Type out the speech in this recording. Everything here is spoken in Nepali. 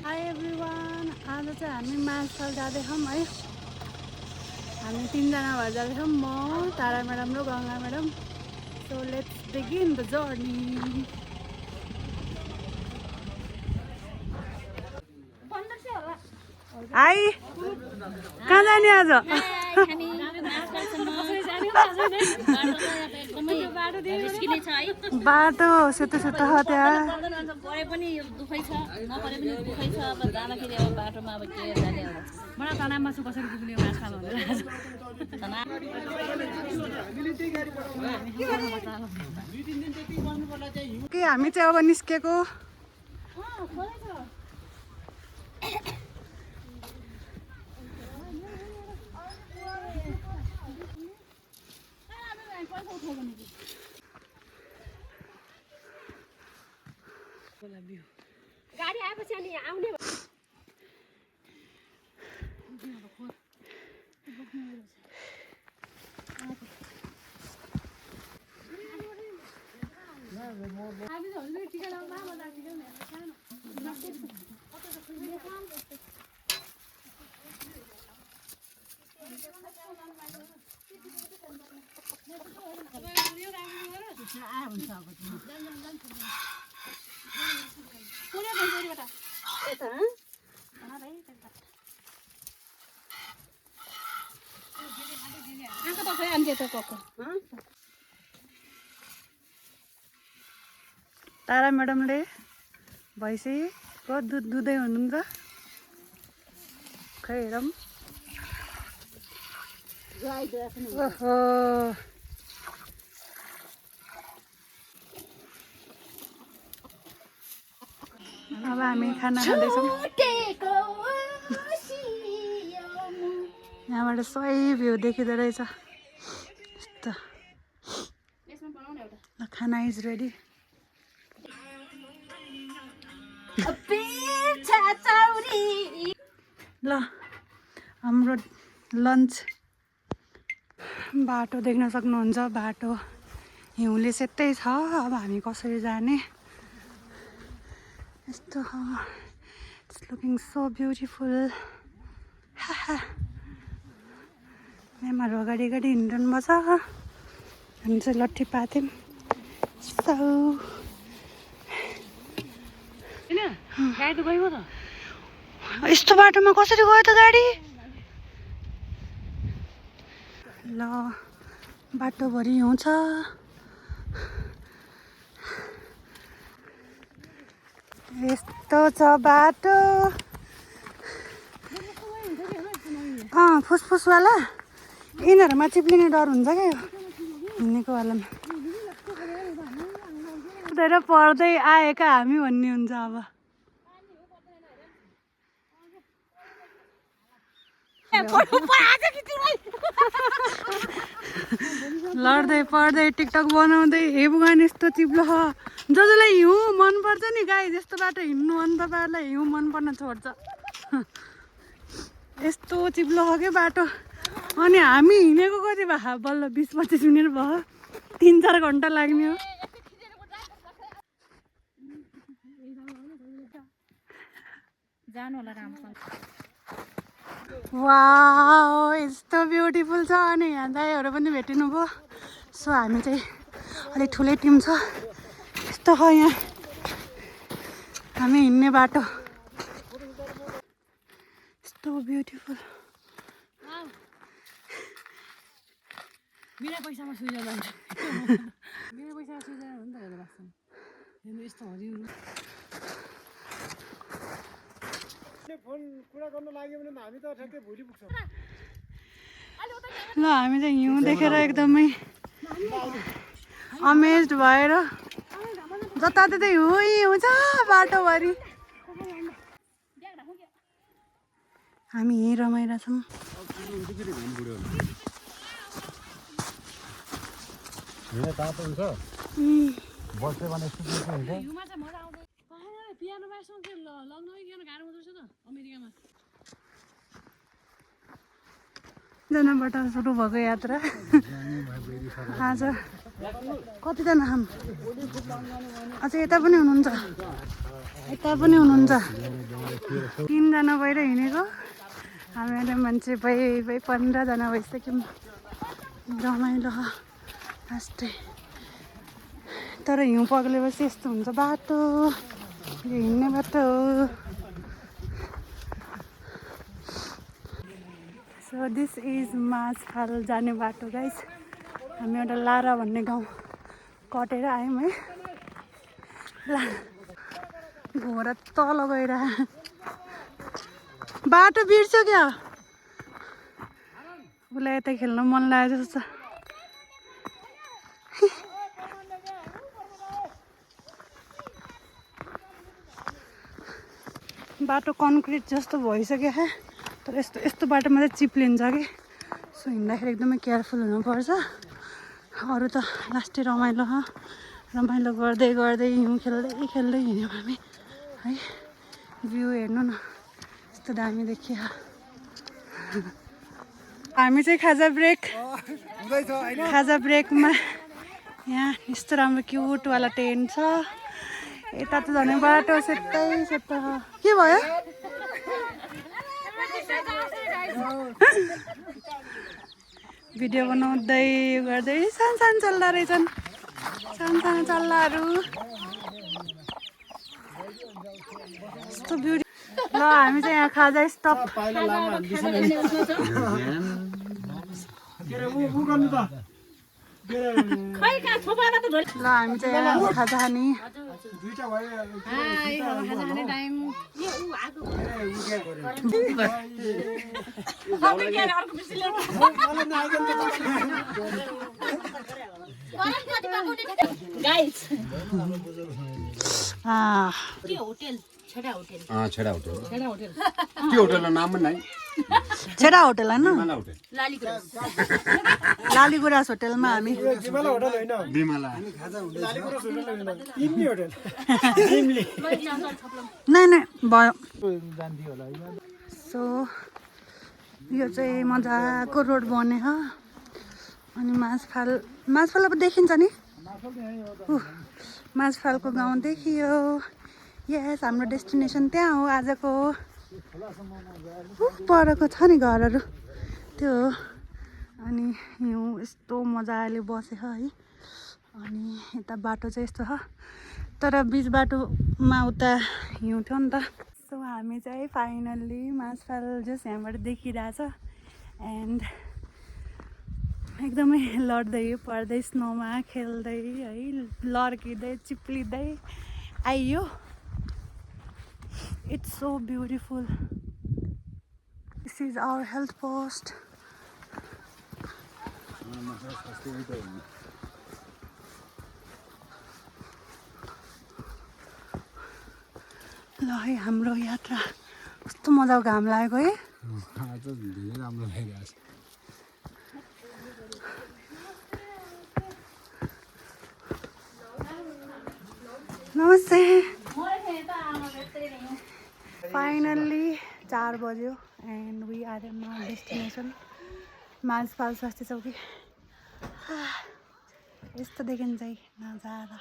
हाई एभ्रिवान, आज चाहिँ हामी माछाल जाँदैछौँ है। हामी 3 जना भएर जाँदैछौँ, म तारा म्याडम र Ganga madam. So let's begin the journey. I कहाँ जाने आज? बाटो सेतो सेतो छ त्यहाँ। परे पनि दुखै छ नपरे पनि दुखै छ। अब जाँदाखेरि अब बाटोमा अब के जाने अब मलाई तनावमा छु कसरी पुग्ने माछा भनेर के हामी चाहिँ अब निस्केको। गाडी आएपछि अनि आउने तारा म्याडमले भैँसीको दुध दुधै हुनुहुन्छ। खै हेरौँ। ओहो अब हामी खाना खाँदैछौँ। यहाँबाट सही भ्यू देखिँदो रहेछ। यस्तो खाना इज रेडी। ल हाम्रो लन्च बाटो देख्न सक्नुहुन्छ। बाटो हिउँले सेतै छ। अब हामी कसरी जाने यस्तो इट्स लुकिङ सो ब्युटिफुल। म्यामहरू अगाडि अगाडि हिँड्नु पर्छ। हामी चाहिँ लट्ठी पाथ्यौँ। यस्तो बाटोमा कसरी गयो त गाडी? ल बाटोभरि हिउँ छ। यस्तो छ बाटो। फुसफुसवाला यिनीहरूमा चिप्लिने डर हुन्छ क्या यो हिँडेको वालामा। पढ्दै आएका हामी भन्ने हुन्छ। अब लड्दै पढ्दै टिकटक बनाउँदै हे भगवान यस्तो चिप्लो छ। जसलाई हिउँ मनपर्छ नि गाई जस्तो बाटो हिँड्नु अनि तपाईँहरूलाई हिउँ मन पर्न छोड्छ। यस्तो चिप्लो छ क्या बाटो। अनि हामी हिँडेको कति भयो बल्ल 20-25 मिनट भयो। 3-4 घन्टा लाग्ने हो। वाउ यस्तो ब्युटिफुल छ। अनि यहाँ दाइहरू पनि भेटिनु भयो। सो हामी चाहिँ अलिक ठुलै टिम छ। यस्तो छ यहाँ हामी हिँड्ने बाटो। यस्तो ब्युटिफुल। मेरो पैसामा स्विजरल्यान्ड मेरो पैसामा स्विजरल्यान्ड हो नि त हेर्नु लाग्छ। हेर्नु यस्तो हरियो फोन कुरा गर्न लाग्यो भने हामी त ठ्याक्कै भोलि पुग्छौँ। ल हामी चाहिँ हिउँ देखेर एकदमै अमेज्ड भएर जताततै हिउँ छ बाटोभरि। हामी यहीँ रमाइरहेछौँ। तातो हुन्छ बस्यो भने सुत्नु हुन्छ। जनाबाट सुरु भएको यात्रा आज कतिजना छन् अझै यता पनि हुनुहुन्छ यता पनि हुनुहुन्छ 3 जना भएर हिँडेको हामीहरू मान्छे भइ 15 जना भइसक्यौँ रमाइलो लास्टै तर हिउँ पग्लेपछि यस्तो हुन्छ बाटो यो हिँड्ने बाटो हो सो दिस इज माझफाल जाने बाटो गाइस हामी एउटा लारा भन्ने गाउँ कटेर आयौँ है घोडा तल गएर बाटो बिर्स्यो क्या उसलाई यता खेल्न मन लागेको जस्तो बाटो कन्क्रिट जस्तो भइसक्यो है तर यस्तो बाटोमा चाहिँ चिप्लिन्छ कि सो हिँड्दाखेरि एकदमै केयरफुल हुनुपर्छ अरू त लास्टै रमाइलो गर्दै हिउँ खेल्दै हिँड्यौँ हामी है भ्यू हेर्नु न यस्तो दामी देखियो हामी चाहिँ खाजा ब्रेकमा यहाँ यस्तो राम्रो क्युटवाला टेन्ट छ यता त झन् बाटो सेतै के भयो भिडियो बनाउँदै गर्दै सानो चल्दा रहेछन् सानो चल्लाहरू यस्तो ब्युटी ल हामी चाहिँ यहाँ खाजा स्टप ल हामी चाहिँ यहाँ खाजा खाने टाइम छेडा होटल के होटल नाम पनि नाही छेडा होटल हैन लालीगुराँस होटलमा हामी बिमला होटल होइन बिमला लालीगुराँस होटल होइन तिमी होटल नै भयो सो यो चाहिँ मजाको रोड बने हो अनि माझफाल अब देखिन्छ नि माझफालको गाउँ देखियो यस हाम्रो डेस्टिनेसन त्यहाँ हो आजको परको छ नि घरहरू त्यो हो अनि हिउँ यस्तो मजाले बसेछ है अनि यता बाटो चाहिँ यस्तो छ तर बिच बाटोमा उता हिउँ थियो नि त सो हामी चाहिँ फाइनल्ली माझफाल जस्ट यहाँबाट देखिरहेछ एन्ड एकदमै लड्दै पढ्दै स्नोमा खेल्दै है लड्किँदै चिप्लिँदै आइयो It's so beautiful. This is our health post. ल है हाम्रो यात्रा कस्तो मजाको घाम लागेको है आज धेरै राम्रो लागिरहेको छ नमस्ते फाइनल्ली 4 बज्यो and we are in our destination Majhphal स्वास्थ्य चौकी यस्तो देखिन्छ है नजारा